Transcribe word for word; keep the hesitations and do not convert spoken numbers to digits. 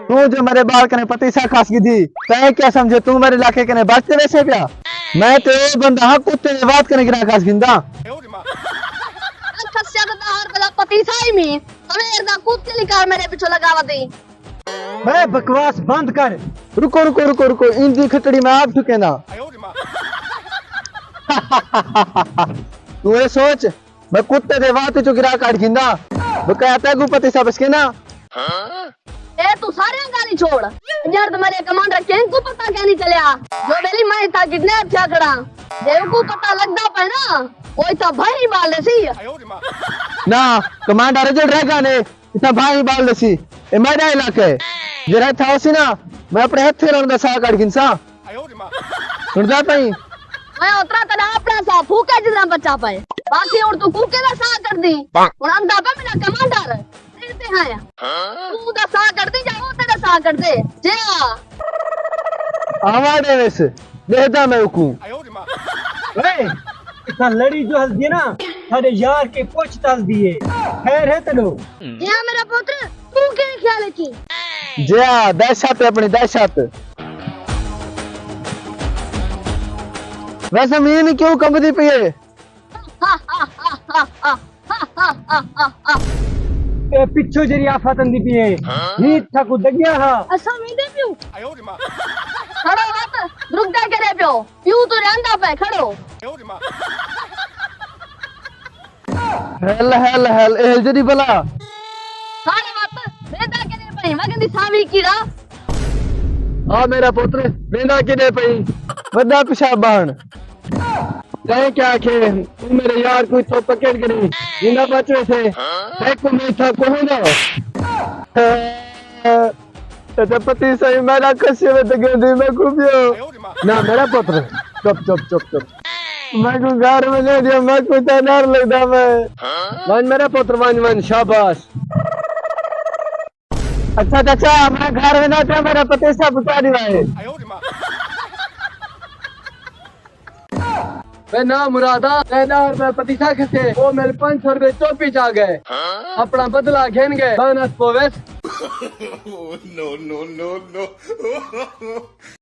توں جو میݙے ٻال کنے پتیسا کھس گھدی، تیں کیا سمجھے توں میݙے علاقے کنے بچ تے ویسے پیا؟ میں تے او بندہ ہاں کتے دے وات کنے گرا کھس گھندا۔ کھسیا دا ہر ویلا پتیسا ہی میں، سویر دا کتے لکار میݙے پچھوں لڳا ودی۔ بے بکواس بند کر۔ رکو رکو رکو رکو، ایندی کھٹڑی میں آپ ٹھکیندا۔ توں اے سوچ، میں کتے دے وات چوں گرا کڈھ گھندا۔ بقایا تیکوں پتیسا پچ کینا۔ اے توں ساریاں ڳالھیں چھوڑ، اڄݨ تاں میݙے کمانڈر کہیں کوں پتہ کائنی چلیا جو ٻیلی میں اتھاں کڈنیپ تھیا کھڑاں۔ جے اوکوں پتہ لڳدا پئے نا، او اتھاں بھائیں ٻال ݙیسی۔ نہ، کمانڈر اڄݨ رہ ڳئے نے، اتھاں بھائیں ٻال ݙیسی۔ اے میݙا علاقہ ہے، جیڑھا اتھاں ہوسی نا، میں اپݨے ہتھیں رہݨ دا ساہ کڈھ گھنساں۔ سݨدا پئیں؟ میں اترا تیݙا اپݨا ساہ پھوکے جتنا بچا پئے، باقی ہݨ توں کوکے دا ساہ کڈھدیں۔ ہݨ آندا پئے میݙا کمانڈر، تیݙے تے ہایا۔ توں دا ساہ کڈھدیں یا او تیݙا ساہ کڈھدے؟ جیا۔ آواں ݙے ویس، ݙیہدا میں اوکوں۔ وے اتھاں لڑی جو ہلدی ہے نا، ساݙے یار کے پچھ تلدی ہے۔ خیر ہے تینوں؟ جیا میݙا پتر، توں کیڑھے خیال اچ ایں؟ جیا، دہشت ہے اپݨی دہشت۔ ویسے زمین کیوں کمبدی پئی ہے؟ اے پچھوں جیڑھی آفت آندی پئی ہے، ہی تھاکوں دڳیا ہا۔ اساں ویندے پیوں۔ کھڑو وت، رکدا کیڑھے پیوں؟ پیوں توں رہندا پئے، کھڑو۔ ہل ہل ہل، اے ہل جیڑھی بلا۔ کھڑو وت، ویندا کیڑھے پئیں؟ وڳندی ساوی کیڑا۔ آ میݙا پتر، ویندا کیݙے پئیں؟ وݙا پیشاب بہݨ۔ تیں کیا آکھے، توں میݙے یار کوں اتھوں پکڑ گھنی، جیندا بچ ویسے، تیکوں میں اتھاں کوہوں دا۔ اچھا پتی سائیں، میݙا کھسے وچ گندی میں کوں پیو۔ نہ میݙا پتر، چپ چپ چپ چپ۔ میں کوں گھر ونڄݨ ݙیو، میں کوں تاں ݙر لڳدا پئے۔ ونڄ میݙا پتر، ونڄ ونڄ، شاباش۔ اچھا چچا، میں گھر وینداں پیا، میݙا پتیسا پچا ݙیوا ہے۔ وے نا مرادا، تیں ݙاہ روپے پتیسا کھسے، او میݙے پنج سو روپے چوپی چا ڳئے۔ اپݨا بدلہ گھن ڳئے، بانس پوویس۔